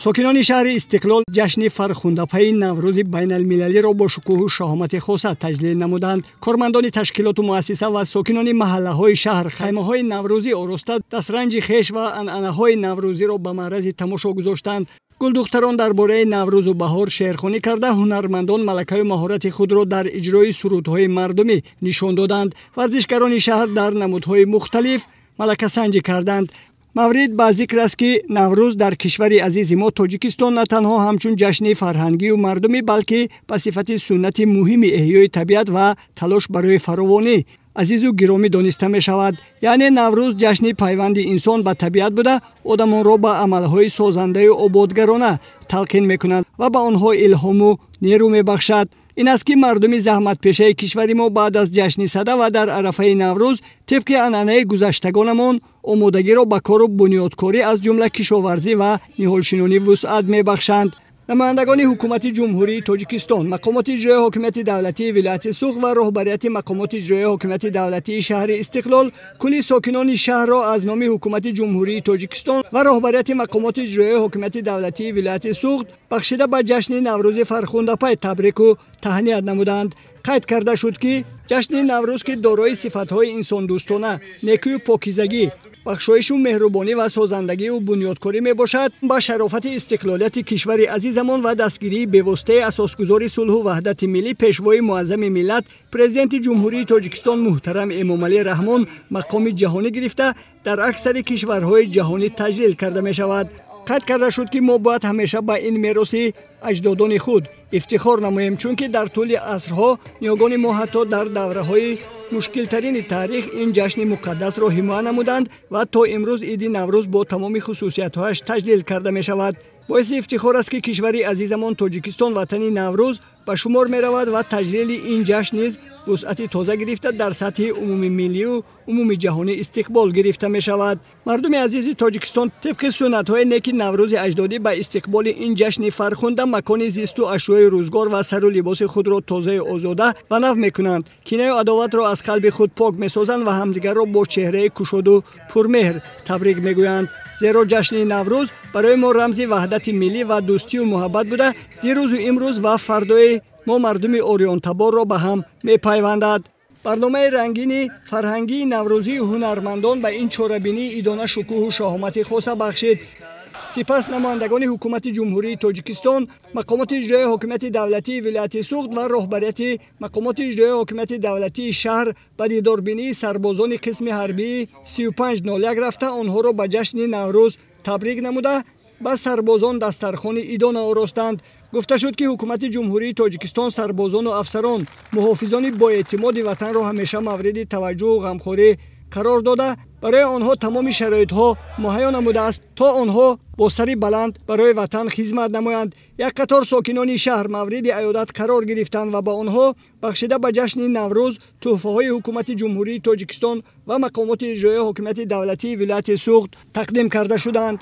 Сокинони шаҳри Истиқлол ҷашни фархундапаи Наврӯзи байналмилалиро бо шукӯҳу шаҳомати хоса таҷлил намуданд. Кормандони ташкилоту муассиса ва сокинони маҳаллаҳои шаҳр хаймаҳои наврӯзӣ ороста, дастранҷи хеш ва анъанаҳои наврӯзиро ба маърази тамошо гузоштанд. Гулдухтарон дар бораи Наврӯзу баҳор шеърхонӣ карда, ҳунармандон малакаю маҳорати худро дар иҷрои сурудҳои мардумӣ нишон доданд. Варзишгарони шаҳр дар намудҳои мухталиф малакасанҷӣ карданд. Маврид ба зикр аст, ки Наврӯз дар кишвари азизи мо Тоҷикистон на танҳо ҳамчун ҷашни фарҳангию мардумӣ, балки ба сифати суннати муҳими эҳёи табиат ва талош барои фаровонӣ азизу гиромӣ дониста мешавад. Яъне Наврӯз ҷашни пайванди инсон ба табиат буда, одамонро ба амалҳои созандаю ободгарона талқин мекунад ва ба онҳо илҳому нерӯ мебахшад. Ин аст, ки мардуми заҳматпешаи кишвари мо баъд аз ҷашни Сада ва дар арафаи Наврӯз тибқи анъанаи гузаштагонамон омодагиро ба кору бунёдкорӣ, аз ҷумла кишоварзӣ ва ниҳолшинонӣ вусъат мебахшанд. Намояндагони ҳукумати Ҷумҳурии Тоҷикистон, мақомоти иҷроияи ҳокимияти давлатии вилояти Суғд ва роҳбарияти мақомоти иҷроияи ҳокимияти давлатии шаҳри Истиқлол кулли сокинони шаҳрро аз номи ҳукумати Ҷумҳурии Тоҷикистон ва роҳбарияти мақомоти иҷроияи ҳокимияти давлатии вилояти Суғд бахшида ба ҷашни Наврӯзи фархундапай табрику таҳният намуданд. Қайд карда шуд, ки ҷашни Наврӯз, ки дорои сифатҳои инсондӯстона, некию покизагӣ, бахшоишу меҳрубонӣ ва созандагию бунёдкорӣ мебошад, ба шарофати истиқлолияти кишвари азизамон ва дастгирии бевоситаи асосгузори сулҳу ваҳдати миллӣ, Пешвои муаззами миллат, Президенти Ҷумҳурии Тоҷикистон муҳтарам Эмомалӣ Раҳмон мақоми ҷаҳонӣ гирифта, дар аксари кишварҳои ҷаҳонӣ таҷлил карда мешавад. Қайд карда шуд, ки мо бояд ҳамеша ба ин мероси аҷдодони худ ифтихор намоем, чунки дар тӯли асрҳо ниёгони мо ҳатто дар давраҳои мушкилтарини таърих ин ҷашни муқаддасро ҳимоя намуданд ва то имрӯз иди Наврӯз бо тамоми хусусиятҳояш таҷлил карда мешавад. Боиси ифтихор аст, ки кишвари азизамон Тоҷикистон ватани Наврӯз ба шумор меравад ва таҷлили ин ҷашн низ вусъати тоза гирифта, дар сатҳи умумимиллию умумиҷаҳонӣ истиқбол гирифта мешавад. Мардуми азизи Тоҷикистон тибқи суннатҳои неки Наврӯзи аҷдодӣ ба истиқболи ин ҷашни фархунда макони зисту ашёи рӯзгор ва сару либоси худро тозаю озода ва нав мекунанд, кинаю адоватро аз қалби худ пок месозанд ва ҳамдигарро бо чеҳраи кушоду пурмеҳр табрик мегӯянд. Зеро ҷашни Наврӯз барои мо рамзи ваҳдати миллӣ ва дӯстию муҳаббат буда, дирӯзу имрӯз ва фардои мо мардуми ориёнтаборро ба ҳам мепайвандад. Барномаи рангини фарҳангии наврӯзии ҳунармандон ба ин чорабинии идона шукӯҳу шаҳомати хоса бахшид. Сипас намояндагони ҳукумати Ҷумҳурии Тоҷикистон, мақомоти иҷроияи ҳокимияти давлатии вилояти Суғд ва роҳбарияти мақомоти иҷроияи ҳокимияти давлатии шаҳр ба дидорбинии сарбозони қисми ҳарбии 3501 рафта, онҳоро ба ҷашни Наврӯз табрик намуда, ба сарбозон дастархони идона оростанд. Гуфта шуд, ки ҳукумати Ҷумҳурии Тоҷикистон сарбозону афсарон, муҳофизони боэътимоди ватанро ҳамеша мавриди таваҷҷӯҳу ғамхорӣ қарор дода, барои онҳо тамоми шароитҳо муҳайё намудааст, то онҳо бо сари баланд барои ватан хизмат намоянд. Як қатор сокинони шаҳр мавриди аёдат қарор гирифтанд ва ба онҳо бахшида ба ҷашни Наврӯз тӯҳфаҳои ҳукумати Ҷумҳурии Тоҷикистон ва мақомоти иҷроияи ҳокимияти давлатии вилояти Суғд тақдим карда шуданд.